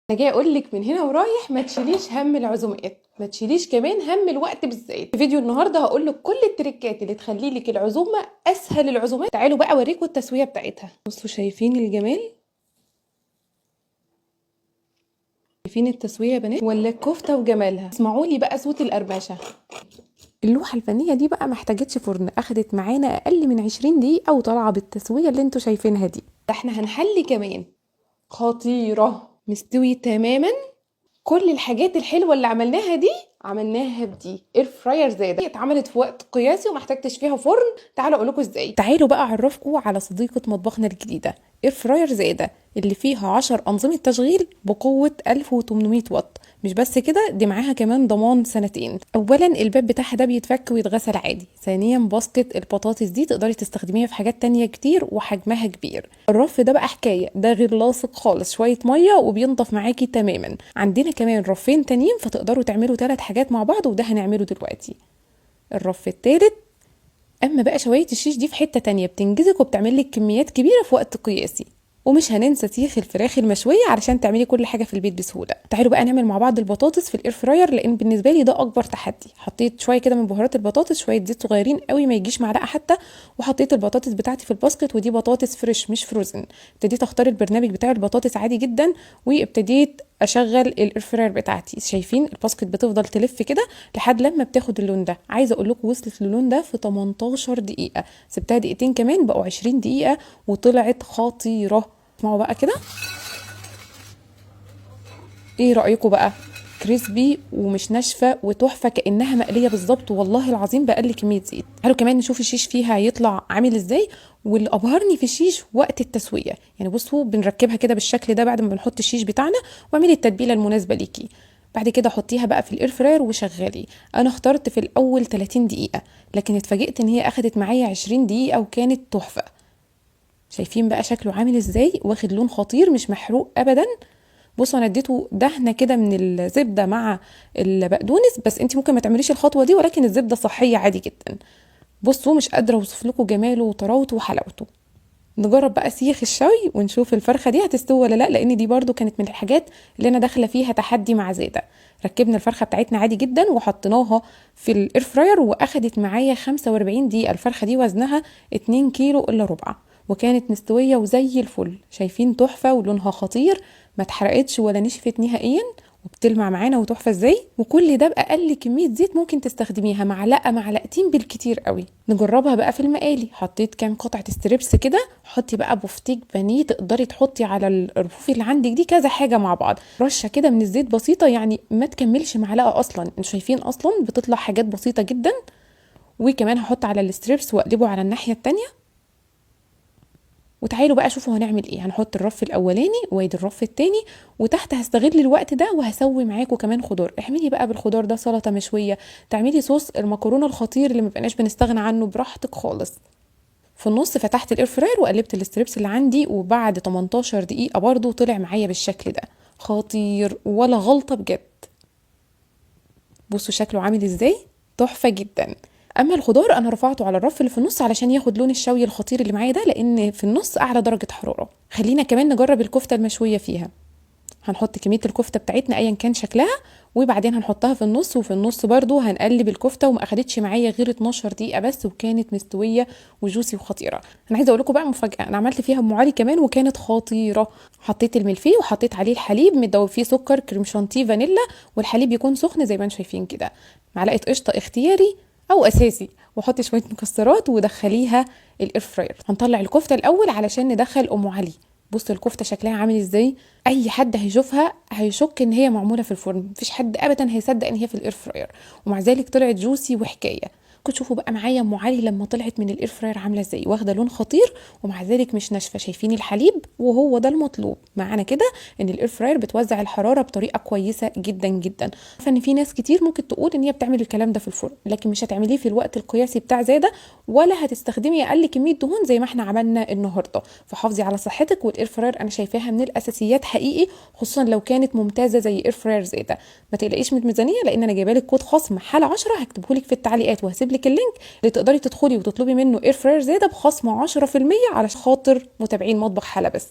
انا جاية اقول لك من هنا ورايح ما تشيليش هم العزومات، ما تشيليش كمان هم الوقت بالذات. في فيديو النهارده هقول لك كل التريكات اللي تخلي لك العزومة اسهل العزومات. تعالوا بقى اوريكم التسوية بتاعتها. بصوا شايفين الجمال، شايفين التسوية يا بنات ولا الكفتة وجمالها؟ اسمعوا لي بقى صوت القرمشه. اللوحة الفنية دي بقى ما احتاجتش فرن، اخدت معانا اقل من 20 دقيقة وطالعه بالتسويه اللي انتوا شايفينها دي. ده احنا هنحلي كمان، خطيرة، مستوي تماما. كل الحاجات الحلوة اللي عملناها دي عملناها بدي air fryer زي ده، اتعملت في وقت قياسي وما احتاجتش فيها فرن. تعالوا اقول لكم ازاي. تعالوا بقى اعرفكم على صديقه مطبخنا الجديدة air fryer زاده، اللي فيها 10 انظمة تشغيل بقوة 1800 واط. مش بس كده، دي معاها كمان ضمان سنتين. اولا الباب بتاعها ده بيتفك ويتغسل عادي. ثانيا basket البطاطس دي تقدري تستخدميها في حاجات تانية كتير وحجمها كبير. الرف ده بقى حكاية، ده غير لاصق خالص، شوية مية وبينضف معاكي تماما. عندنا كمان رفين تانيين فتقدروا تعملوا 3 حاجات مع بعض، وده هنعمله دلوقتي. الرف الثالث. اما بقى شوايه الشيش دي في حتة تانية، بتنجزك وبتعمل لك كميات كبيرة في وقت قياسي. ومش هننسى سيخ الفراخ المشويه علشان تعملي كل حاجة في البيت بسهولة. تعالوا بقى نعمل مع بعض البطاطس في ال air fryer، لان بالنسبة لي ده اكبر تحدي. حطيت شوية كده من بهارات البطاطس، شوية زيت صغيرين قوي ما يجيش معلقه حتى، وحطيت البطاطس بتاعتي في ال basket، ودي بطاطس fresh مش frozen. ابتديت اختار البرنامج بتاع البطاطس عادي جدا، وابتديت اشغل ال air fryer بتاعتي. شايفين ال basket بتفضل تلف كده لحد لما بتاخد اللون ده. عايزه اقول لكم وصلت للون ده في 18 دقيقة، سبتها دقيقتين كمان بقوا 20 دقيقة وطلعت خطيرة. اسمعوا بقى كده، ايه رايكم بقى؟ crispy ومش ناشفة وتحفه كانها مقلية بالظبط، والله العظيم باقل كمية زيت. تعالوا كمان نشوف الشيش فيها هيطلع عامل ازاي. واللي ابهرني في الشيش وقت التسوية، يعني بصوا بنركبها كده بالشكل ده بعد ما بنحط الشيش بتاعنا، واعملي التتبيله المناسبة ليكي. بعد كده حطيها بقى في ال air fryer وشغلي. انا اخترت في الاول 30 دقيقة، لكن اتفاجئت ان هي اخدت معايا 20 دقيقة وكانت تحفة. شايفين بقى شكله عامل ازاي؟ واخد لون خطير، مش محروق ابدا. بصوا انا اديته دهنه كده من الزبدة مع البقدونس، بس انت ممكن ما تعمليش الخطوة دي، ولكن الزبدة صحية عادي جدا. بصوا مش قادرة اوصف لكم جماله وطراوته وحلاوته. نجرب بقى سيخ الشوي ونشوف الفرخه دي هتستوي ولا لا، لان دي برضو كانت من الحاجات اللي انا داخله فيها تحدي مع زاده. ركبنا الفرخه بتاعتنا عادي جدا وحطيناها في ال air fryer، واخدت معايا 45 دقيقة. الفرخه دي وزنها 2 كيلو الا ربع، وكانت مستوية وزي الفل. شايفين تحفة ولونها خطير، ما اتحرقتش ولا نشفت نهائيا، وبتلمع معانا وتحفه ازاي. وكل ده باقل كمية زيت ممكن تستخدميها، معلقه معلقتين بالكتير قوي. نجربها بقى في المقالي. حطيت كام قطعه strips كده، حطي بقى بفتيك بانيه، تقدري تحطي على الرفوف اللي عندك دي كذا حاجة مع بعض. رشه كده من الزيت بسيطة، يعني ما تكملش معلقه اصلا، انتوا شايفين اصلا بتطلع حاجات بسيطة جدا. وكمان هحط على ال strips واقلبه على الناحية التانية. وتعالوا بقى شوفوا هنعمل ايه. هنحط الرف الاولاني وادي الرف التاني، وتحت هستغل الوقت ده وهسوي معاكم كمان خضار. اعملي بقى بالخضار ده سلطة مشوية، تعملي صوص المكرونه الخطير اللي ما بقناش بنستغنى عنه براحتك خالص. في النص فتحت ال air fryer وقلبت ال strips اللي عندي، وبعد 18 دقيقة برضو طلع معايا بالشكل ده، خطير ولا غلطه بجد. بصوا شكله عامل ازاي، تحفة جدا. اما الخضار انا رفعته على الرف اللي في النص علشان ياخد لون الشوي الخطير اللي معايا ده، لان في النص اعلى درجه حرارة. خلينا كمان نجرب الكفتة المشويه فيها. هنحط كمية الكفتة بتاعتنا ايا كان شكلها، وبعدين هنحطها في النص، وفي النص برضو هنقلب الكفتة. وما اخدتش معايا غير 12 دقيقة بس، وكانت مستوية وجوسي وخطيرة. انا عايزه اقول لكم بقى مفاجاة، انا عملت فيها ام علي كمان وكانت خطيرة. حطيت الملفيه وحطيت عليه الحليب مدوب فيه سكر كريم شانتيه فانيلا، والحليب يكون سخن زي ما انتم شايفين كده، معلقه قشطه اختياري او اساسي، وحطي شوية مكسرات ودخليها ال air fryer. هنطلع الكفتة الاول علشان ندخل ام علي. بصوا الكفتة شكلها عامل ازاي، اي حد هيشوفها هيشك ان هي معمولة في الفرن، مفيش حد ابدا هيصدق ان هي في ال air fryer، ومع ذلك طلعت juicy وحكاية. كنت تشوفوا بقى معايا ام علي لما طلعت من ال air fryer عامله ازاي، واخده لون خطير ومع ذلك مش ناشفة. شايفين الحليب، وهو ده المطلوب معانا كده، ان ال air fryer بتوزع الحرارة بطريقة كويسة جدا جدا. فان في ناس كتير ممكن تقول ان هي بتعمل الكلام ده في الفرن، لكن مش هتعمليه في الوقت القياسي بتاع زاده، ولا هتستخدمي اقل كمية دهون زي ما احنا عملنا النهارده. فحافظي على صحتك، وال air fryer انا شايفاها من الاساسيات حقيقي، خصوصا لو كانت ممتازة زي air fryer زاده. ما تقلقيش من الميزانية، لان انا جايبه لك كود خصم حاله 10 هكتبه لك في التعليقات، وهسيب لك ال link اللي تقدري تدخلي وتطلبي منه air fryer زاده بخصم 10% على خاطر متابعين مطبخ حلا بس.